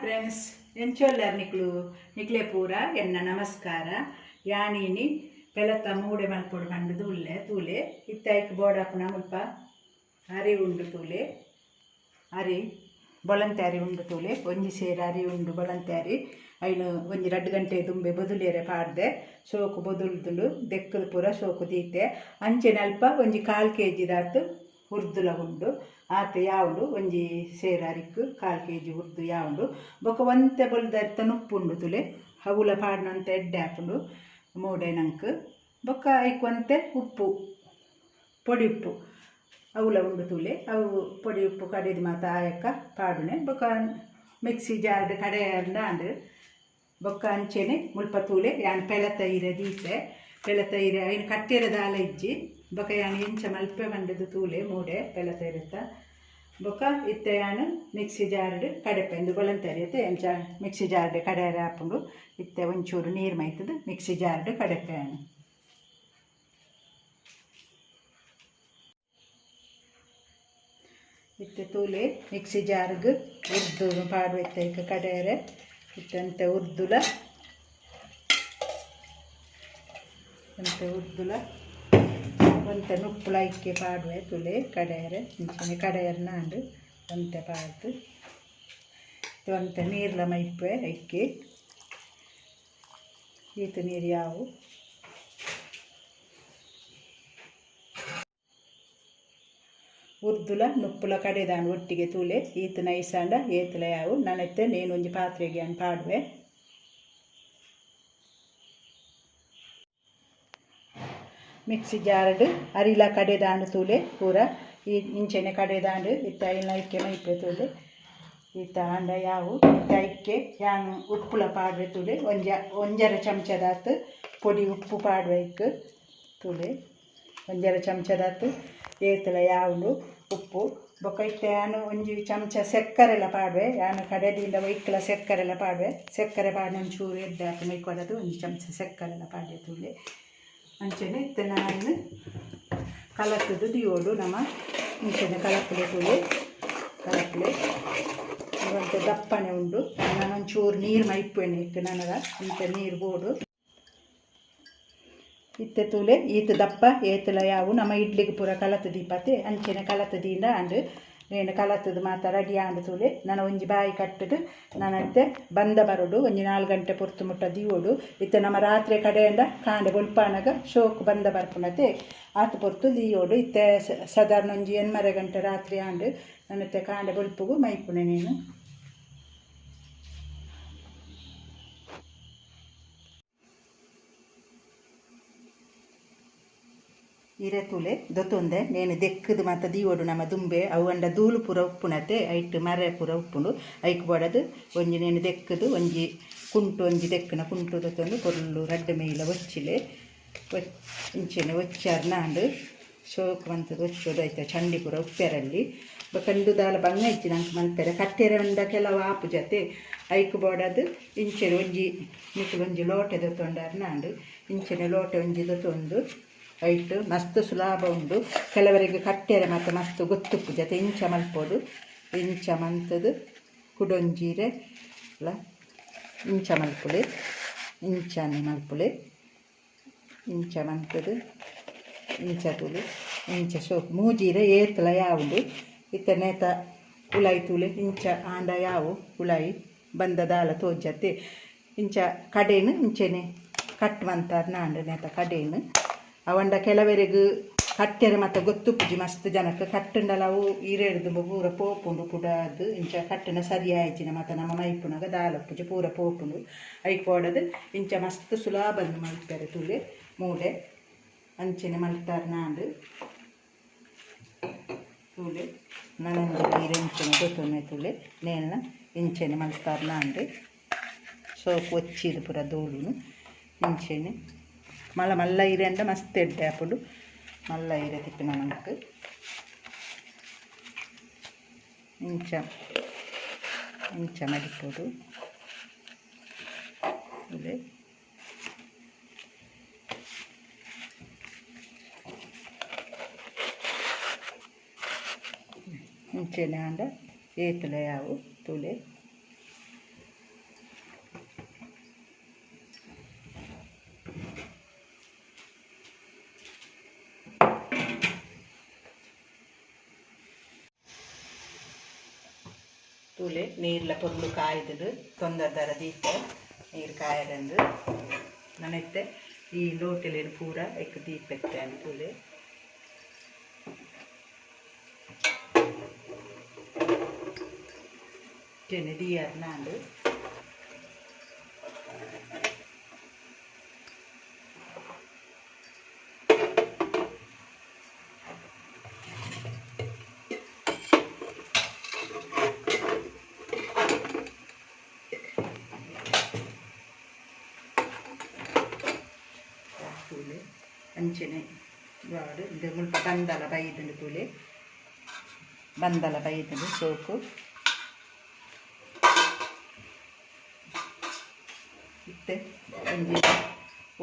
Friends, ಎಂಚೊಲ್ಲರ್ ನಿಕ್ಲು ನಿಕ್ಲೆ ಪೂರ ಎನ್ನ ನಮಸ್ಕಾರ. ಯಾನಿನಿ ಪೆಲತ ಮೂಡೆ ಮಲ್ಪೊಡು ಪಂಡುದು ಉಲ್ಲೆ ತೂಲೆ ಇತ್ತೈಕ್ ಬೋಡಾಪುನ ಮುಲ್ಪ ಅರಿ ಉಂಡು ತೂಲೆ, ಅರಿ ಬೊಳಂತೆ ಅರಿ ಉಂಡು ತೂಲೆ, ಒಂಜಿ ಸೇರು ಅರಿ ಉಂಡು ಬೊಳಂತೆ ಅರಿ. ಐನು ಒಂಜಿ 2 ಗಂಟೆ ದುಂಬೆ ಬೊದುಲೇರೆ ಪಾಡ್ದೆ, ಸೋಕು ಬೊದುಲ್ದುಂಡು ದೆಕ್ಕದ ಪೂರ ಸೋಕು ದೀತೆ. ಅಂಚೆನೆ ಅಲ್ಪ ಒಂಜಿ 1/4 ಕೆ ದಾತು ಉರ್ದುಲ ಉಂಡು, ಆತ ಯಾವುಂಡು ಒಂಜಿ ಸೇರು ಅರಿಕ್ 1/4 ಕೆ ಉರ್ದು ಯಾವುಂಡು. ಬೊಕ ಒಂತೆ ಬೊಲ್ದರಿತ ನುಪ್ಪುಂಡು ತುಲೆ, ಅವುಲ ಪಾಡ್ನಂತೆ ಎಡ್ಡೆ ಆಪುಂಡು ಮೂಡೆ ನಂಕ್. ಬೊಕ ಐಕ್ ಒಂತೆ ಉಪ್ಪು ಪೊಡಿ ಉಪ್ಪು ಅವುಲ ಉಂಡು ತೂಲೆ, ಅವು ಪೊಡಿ ಉಪ್ಪು ಕಡೆದು ಮಾತ ಆಯಕ್ಕ ಪಾಡುನೆ. ಬೊಕ ಮಿಕ್ಸಿ ಜಾರ್ಡ್ ಕಡೆ ಅಂಡ್ ಬೊಕ್ಕ ಅಂಚೆನೆ ಮುಲ್ಪ ತೂಲೆ ಯಾನ್ ಪೆಲತ ಇರೆ ದೀತೆ, ಪೆಲತ ಇರೆ ಐನು ಕಟ್ಟಿರ ದಾಲ ಇಜ್ಜಿ. ಬೊಕ ಯಾನ್ ಎಂಚ ಮಲ್ಪೆ ಪಂಡುದು ತೂಲೆ ಮೂಡೆ ಪೆಲತ ಇರೆತ. ಬೊಕ ಇತ್ತೆ ಯಾನ್ ಮಿಕ್ಸಿ ಜಾರ್ಡ್ ಕಡೆಪೆ ಇಂದು ಬೊಳಂತರಿಯತೆ ಎಂಚ ಮಿಕ್ಸಿ ಜಾರ್ಡ್ ಕಡೆಯರೆ ಆಪುಂಡು. ಇತ್ತೆ ಒಂಚೂರು ನೀರು ಮೈತದು ಮಿಕ್ಸಿ ಜಾರ್ಡ್ ಕಡೆಪೆ ಯಾನ್. ಇತ್ತೆ ತೂಲೆ ಮಿಕ್ಸಿ ಜಾರ್ಗ್ ಉರ್ದು ಪಾಡುವ ಇತ್ತೆ ಐಕ್ ಕಡೆಯರೆ. ಇತ್ತಂತೆ ಉರ್ದುಲ ಅಂತೆ ಉರ್ದುಲ ಒಂತೆ ನುಪ್ಪುಲ ಐಕ್ಕೆ ಪಾಡುವೆ ತುಲೆ ಕಡೆಯರೆ. ಇಂಚನೆ ಕಡೆಯರೆ ನಾಂಡು ಒಂತೆ ಪಾಡ್ದು ಒಂತೆ ನೀರ್ಲ ಮೈಪುವೆ ಐಕ್ಕೆ, ಈತ ನೀರು ಯಾವು. ಉರ್ದುಲ ನುಪ್ಪುಲ ಕಡೆದಾಂಡು ಒಟ್ಟಿಗೆ ತೂಲೆ ಈತ ನೈಸಾಂಡ ಏತುಲ ಯಾವು. ನಾನೆತ್ತೆ ನೇನು ಒಂಜಿ ಪಾತ್ರೆಗೆ ಯಾನ್ ಪಾಡುವೆ. ಮಿಕ್ಸಿ ಜಾರ್ಡ್ ಅರಿಲ ಕಡೆದಾಂಡು ತೂಲೆ ಪೂರ ಈ ಇಂಚೆನೆ ಕಡೆದಾಂಡು ಇತ್ತ ಐನ ಐಕ್ಕೆ ಮೈಪೆ ತೂಲೆ. ಈತ ಆಂಡ ಯಾವು ಇತ್ತ ಐಕ್ಕೆ ಯಾನು ಉಪ್ಪುಲ ಪಾಡುವೆ ತೂಲೆ, 1.5 ಚಮಚದಾತ್ ಪೊಡಿ ಉಪ್ಪು ಪಾಡುವೆ ಐಕ್ ತೂಲೆ, 1.5 ಚಮಚದಾತ್ ಏತುಲ ಯಾವುಂಡು ಉಪ್ಪು. ಬೊಕ ಇತ್ತೆ ಯಾನು ಒಂಜಿ ಚಮಚ ಸೆಕ್ಕರೆಲ ಪಾಡುವೆ, ಯಾನು ಕಡೆದಿಂದ ಒಯ್ಕ್ಲ ಸೆಕ್ಕರೆಲ ಪಾಡುವೆ. ಸೆಕ್ಕರೆ ಪಾಡ್ನ ಒಂಚೂರು ಎಡ್ಡೆ ಆಪುಂಡು ಮೈಕೊಡದು ಒಂಜಿ ಚಮಚ ಸೆಕ್ಕರೆಲ ಪಾಡುವೆ ತೂಲೆ. ಅಂಚೆನೆ ಇತ್ತೆ ನಾನು ಕಲತುದು ದಿಯೋಡು ನಮ್ಮ ಇಂಚೆನೆ ಕಲಪುಲೆ ತೂಲೆ, ಕಲಪುಲೆ ಒಂತೆ ದಪ್ಪನೆ ಉಂಡು. ನಾನು ಒಂಚೂರು ನೀರು ಮೈಪುವೆನೆ ಇಕ್ ನನಗ ಇಂತೆ ನೀರು ಬೋಡು. ಇತ್ತೆ ತೂಲೆ ಈತ ದಪ್ಪ ಏತುಲ ಯಾವು ನಮ್ಮ ಇಡ್ಲಿಗೆ ಪೂರ ಕಲತು ದೀಪತೆ ಅಂಚೆನೆ ಕಲತು ದೀಂಡ ಅಂಡ್ ನೇನು ಕಲತದು ಮಾತ ರೆಡಿ ಆಂಡ್ ತೂಲೆ. ನಾನು ಒಂಜಿ ಬಾಯಿ ಕಟ್ಟುದು ನಾನತ್ತೆ ಬಂದ ಬರೋಡು ಒಂಜಿ 4 ಗಂಟೆ ಪೊರ್ತು ಮುಟ್ಟ ದಿಯೋಡು. ಇತ್ತೆ ನಮ್ಮ ರಾತ್ರಿ ಕಡೆಯಿಂದ ಕಾಂಡೆ ಬೊಲ್ಪಾನಗ ಶೋಕ್ ಬಂದ ಬರ್ಪುನತೆ ಆತ ಪೊರ್ತು ದಿಯೋಡು. ಇತ್ತೆ ಸಾಧಾರಣ ಒಂಜಿ 8 ಗಂಟೆ ರಾತ್ರಿ ಆಂಡ್ ನನ್ನತ್ತೆ ಕಾಂಡೆ ಬೊಲ್ಪುಗು ಮೈಪುಣೆ ನೀನು. ಇರೆ ತೂಲೆ ದೊತ್ತೊಂದೆ ನೇನು ದೆಕ್ಕದು ಮಾತ ದೀವೋಡು ನಮ್ಮ ದುಂಬೆ ಅವು ಅಂಡ ಧೂಳು ಪೂರ ಉಪ್ಪುನತೆ ಐಟ್ ಮರೆ ಪೂರ ಉಪ್ಪುಂಡು. ಐಕ್ ಬೋಡದು ಒಂಜಿ ನೇನು ದೆಕ್ಕದು ಒಂಜಿ ಕುಂಟು ಒಂಜಿ ದೆಕ್ಕನ ಕುಂಟು ದೊತ್ತೊಂದು ಪೊರ್ಲು ರಡ್ಡು ಮೇಲ ಒಚ್ಚಿಲೆ ಇಂಚೆನೆ ಒಚ್ಚಾರ್ ನಾಂಡು ಶೋಕ್ ಮಂತದ ಒಚ್ಚೋಡು ಐತ ಚಂಡಿ ಪೂರ ಉಪ್ಪೆರಲ್ಲಿ. ಬೊಕ ದಾಲ ಬಂಗ ಇಜ್ಜಿ ನಂಗೆ ಮಲ್ಪೆರೆ ಕಟ್ಟೆರೆ ಉಂಡ ಕೆಲವು ಆಪು ಜತೆ ಐಕ್ ಬೋಡದು ಇಂಚೆನೆ ಒಂಜಿ ನಿಕುಲು ಒಂಜಿ ಲೋಟೆ ದೊತ್ತೊಂಡಾರ್ ನಾಂಡು ಇಂಚೆನೆ ಲೋಟೆ ಒಂಜಿ ದೊತ್ತೊಂದು ಐಟ್ ಮಸ್ತ್ ಸುಲಭ ಉಂಡು. ಕೆಲವರಿಗೆ ಕಟ್ಟೆರೆ ಮಾತ ಮಸ್ತ್ ಗೊತ್ತುಪ್ಪು ಜತೆ ಇಂಚ ಮಲ್ಪೊಡು. ಇಂಚ ಮಂತದು ಕುಡೊಂಜಿರೆ ಲ ಇಂಚ ಮಲ್ಪುಲೆ, ಇಂಚನೆ ಮಲ್ಪುಲೆ, ಇಂಚ ಮಂತದು ಇಂಚ ತೂಲೆ ಇಂಚ ಸೋಕು ಮೂಜಿರೆ ಏತುಲ ಯಾವುಂಡು. ಇತ್ತೆ ನೇತ ಉಲಾಯಿ ತೂಲೆ ಇಂಚ ಆಂಡ ಯಾವು ಉಲಾಯಿ ಬಂದ ದಾಲ ತೋಜತೆ ಇಂಚ ಕಡೇನು ಇಂಚೆನೆ ಕಟ್ ಮಂತಾರ್ ನಾಂಡು ನೇತ ಕಡೇನು. ಅವಂಡ ಕೆಲವರಿಗೆ ಕಟ್ಟೆರೆ ಮತ್ತು ಗೊತ್ತುಪ್ಪುಜಿ ಮಸ್ತ್ ಜನಕ್ಕೆ ಕಟ್ಟುಂಡಲ ಅವು ಈರೆಡ್ದು ಪೂರ ಪೋಪುಂಡು ಕುಡಾದು ಇಂಚ ಕಟ್ಟುನ ಸರಿ ಆಯ್ಚಿನ ಮತ್ತು ನಮ್ಮ ಮೈಪುನಗ ದಾಲಪ್ಪುಜಿ ಪೂರ ಪೋಪುಂಡು. ಐಕ್ ಪೋಡದು ಇಂಚ ಮಸ್ತ್ ಸುಲಭ ಮಲ್ಪೆರೆ ತೂಲೆ ಮೂಡೆ ಅಂಚೆನೆ ಮಲ್ತಾರ್ ನಾಂಡು ತೂಲೆ. ನನೊಂಜಿ ನೀರು ಇಂಚೆನೆ ಗೊತ್ತೊಮ್ಮೆ ತೂಲೆ ನೇಲ್ನ ಇಂಚೆನೆ ಮಲ್ತಾರ್ ನಾಂಡು ಸೋಕು ಒಚ್ಚಿದು ಪೂರ ಧೂಳುನು ಇಂಚೆನೆ ಮಲ್ಲ ಮಲ್ಲ ಇರೆ ಅಂಡ ಮಸ್ತ್ ಎಡ್ಡೆ ಆಪುಂಡು. ಮಲ್ಲ ಇರೆ ತಿಪ್ಪುನ ನಂಕ್ ಇಂಚ ಇಂಚ ಮಡಿಪೊಡು ತೂಲೆ. ಇಂಚೆನೆ ಆಂಡ ಏತುಲ ಯಾವು ತೂಲೆ. ತೂಲೆ ನೀರ್ಲ ಪೊರ್ಲು ಕಾಯ್ದುಡು ತೊಂದರ್ದರ ದೀಪ ನೀರು ಕಾಯರಂದು ನನೆತ್ತೆ ಈ ಲೋಟೆಲೇನು ಪೂರ ಎಕ್ ದೀಪೆತ್ತೆ ತೂಲೆ. ದೀಯರ್ನಾಂಡು ತೂಲೆ ಅಂಚನೆ ಬಾಡು ಇಂದು ಮುಲ್ಪ ಬಂದಲ ಬೈದುಂಡು ತೂಲೆ ಬಂದಲ ಬೈದುಂಡು ಸೋಕು ಇತ್ತೆ ಒಂಜಿ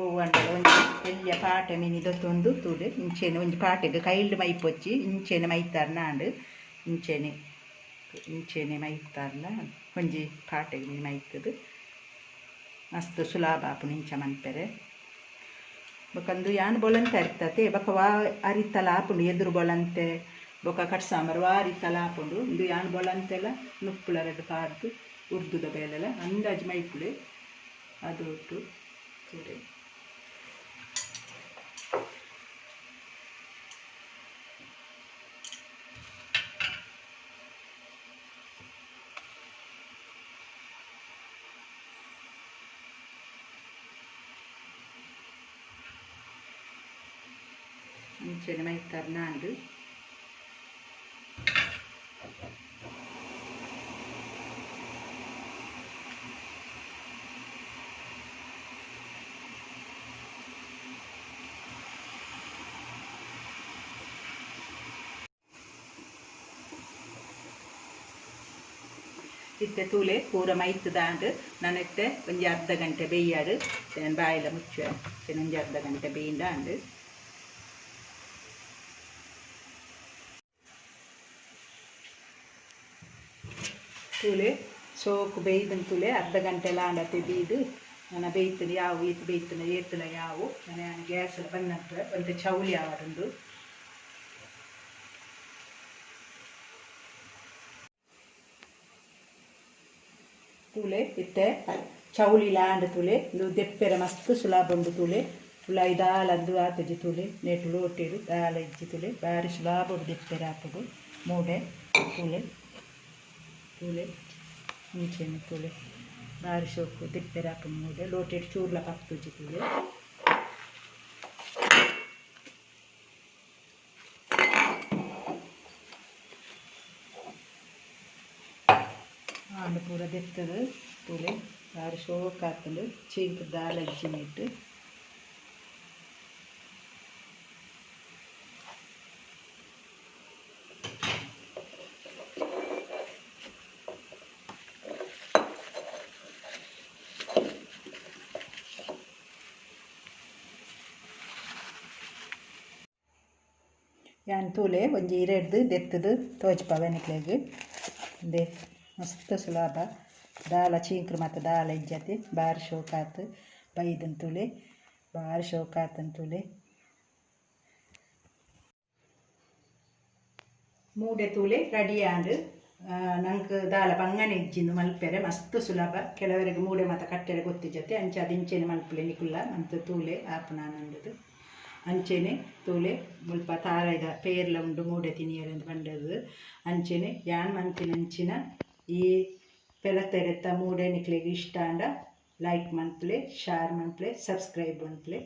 ಓವಂಡಲ ಒಂಜಿ ಎಲ್ಯ ಪಾಟೆ ಮೀನಿ ದೊತ್ತೊಂದು ತೂಲೆ ಇಂಚೆನೆ ಒಂಜಿ ಪಾಟೆಗ್ ಕೈಲ್ಡ್ ಮೈಪೊಚ್ಚಿ ಇಂಚೆನೆ ಮೈತಾರ್ನಾಂಡ್ ಇಂಚೆನೆ ಇಂಚೆನೆ ಮೈತಾರ್ನ ಒಂಜಿ ಪಾಟೆಗ್ ಮೀನಿ ಮೈತದು ಮಸ್ತ್ ಸುಲಾಭ ಆಪುಂಡು ಇಂಚ ಮನ್ಪೆರೆ. ಬೊಕಂದು ಯಾನ್ ಬೊಲಂತೆ ಅರಿತತೆ ಬೊಕ ವಾ ಅರಿತಲ ಆಪುಂಡು ಎದುರು ಬೊಲಂತೆ ಬೊಕ ಕಟ್ ಸಾಂಬಾರು ವಾ ಅರಿತಲ ಆಪುಂಡು ಇಂದು ಯಾನ್ ಬೊಲಂತೆಲ ನುಪ್ಪುಲ ರಡ್ಡ್ ಪಾಡ್ದು ಉರ್ದುದ ಬೇಲೆಲ ಅಂದಾಜು ಮೈಪುಲೆ ಅದು ಒಟ್ಟು ತೂಲೆ. ಅಂಚನೆ ಮೈತಾರ್ನಾಂಡ್ ಇತ್ತೆ ತೂಲೆ ಪೂರ ಮೈತುದಾಂಡ್ ನನೆತ್ತೆ ಒಂಜಿ ಅರ್ಧ ಗಂಟೆ ಬೇಯಾಡು ಬಾಯಿಲ ಮುಚ್ಚುವೆ ಒಂಜಿ ಅರ್ಧ ಗಂಟೆ ಬೇಯಿಂದಾಂಡ್. ತೂಲೆ ಸೋಕು ಬೇಯ್ದನ್ ತೂಲೆ ಅರ್ಧ ಗಂಟೆ ಲಾಂಡತೆ ಬೀದು ನನ್ನ ಬೇಯ್ತದೆ ಯಾವು ಈತ್ ಬೇಯ್ತನ ಏತನ ಯಾವು ನಾನು ಗ್ಯಾಸ್ ಬಂದಂತ ಒಂತೆ ಚೌಲಿ ಆವಡುಂಡು. ತೂಲೆ ಇತ್ತೆ ಚೌಲಿ ಲಾಂಡ್ ತೂಲೆ ಇಂದು ದೆಪ್ಪೆರೆ ಮಸ್ತ್ ಸುಲಾಭ ಉಂಡು ತೂಲೆ ಉಲಾಯಿ ದಾಲ ಅಂದು ಆತಜಿ ತೂಲೆ ನೇಟು ಲೋಟೆಡು ದಾಲ ಇಜ್ಜಿ ತೂಲೆ ಬಾರಿ ಸುಲಾಭ ಉಂಡು ದೆಪ್ಪೆರೆ ಆಪುಂಡು ಮೂಡೆ ತೂಲೆ ತೂಲೆ ಇಂಚೆನೆ ತೂಲೆ ಬಾರಿ ಶೋಕು ದೆಪ್ಪೆರೆ ಆಪುಂಡು ಮೂಡೆ ಲೋಟೆಡು ಚೂರ್ಲ ಪತ್ತುಜಿ ತೂಲೆ. ಆಂಡ ಪೂರ ದೆತ್ತದು ತೂಲೆ ಬಾರಿ ಶೋಕು ಆತುಂಡು ಚೀಂಕ್ ದಾಲ ಇಜ್ಜಿ ನೆಟ್. ಯಾನ್ ತೂಲೆ ಒಂಜಿ ಇರೆಡ್ದು ದೆತ್ತದು ತೋಜ್ಪಾವೆ ನಿಕ್ಲೆಗ್ ಇಂದೆ ಮಸ್ತ್ ಸುಲಾಭ ದಾಲ ಚೀಂಕ್ರು ಮಾತ ದಾಲ ಇಜ್ಜತೆ ಬಾರಿ ಶೋಕಾತು ಬೈದನ್ ತೂಲೆ ಬಾರಿ ಶೋಕಾತನ್ ತೂಲೆ. ಮೂಡೆ ತೂಲೆ ರೆಡಿ ಆಂಡ್ ನಂಗೆ ದಾಲ ಬಂಗನೆ ಇಜ್ಜಿಂದು ಮಲ್ಪೆರೆ ಮಸ್ತ್ ಸುಲಭ ಕೆಲವರಿಗೆ ಮೂಡೆ ಮಾತ ಕಟ್ಟೆರೆ ಗೊತ್ತಿಜ್ಜತೆ ಅಂಚ ಅದು ಇಂಚೆನೆ ಮಲ್ಪುಲೆ ನಿಕುಲ್ಲ ಮಂತ್ ತೂಲೆ ಆಪುನಾನಂದದು ಅಂಚೆನೆ ತೂಲೆ ಮುಲ್ಪ ತಾರಾಯ್ದ ಪೇರ್ಲ ಉಂಡು ಮೂಡೆ ತಿನಿಯರೆ ಅಂದ್ ಪಂಡದು ಅಂಚೆನೆ ಯಾನ್ ಮಂತಿನ ಅಂಚಿನ ಈ ಪೆಲತೆರೆತ್ತ ಮೂಡೆ ನಿಕ್ಲೆಗ್ ಇಷ್ಟ ಆಂಡ ಲೈಕ್ ಮನ್ಪುಲೆ ಶೇರ್ ಮನ್ಪುಲೆ ಸಬ್ಸ್ಕ್ರೈಬ್ ಮನ್ಪುಲೆ.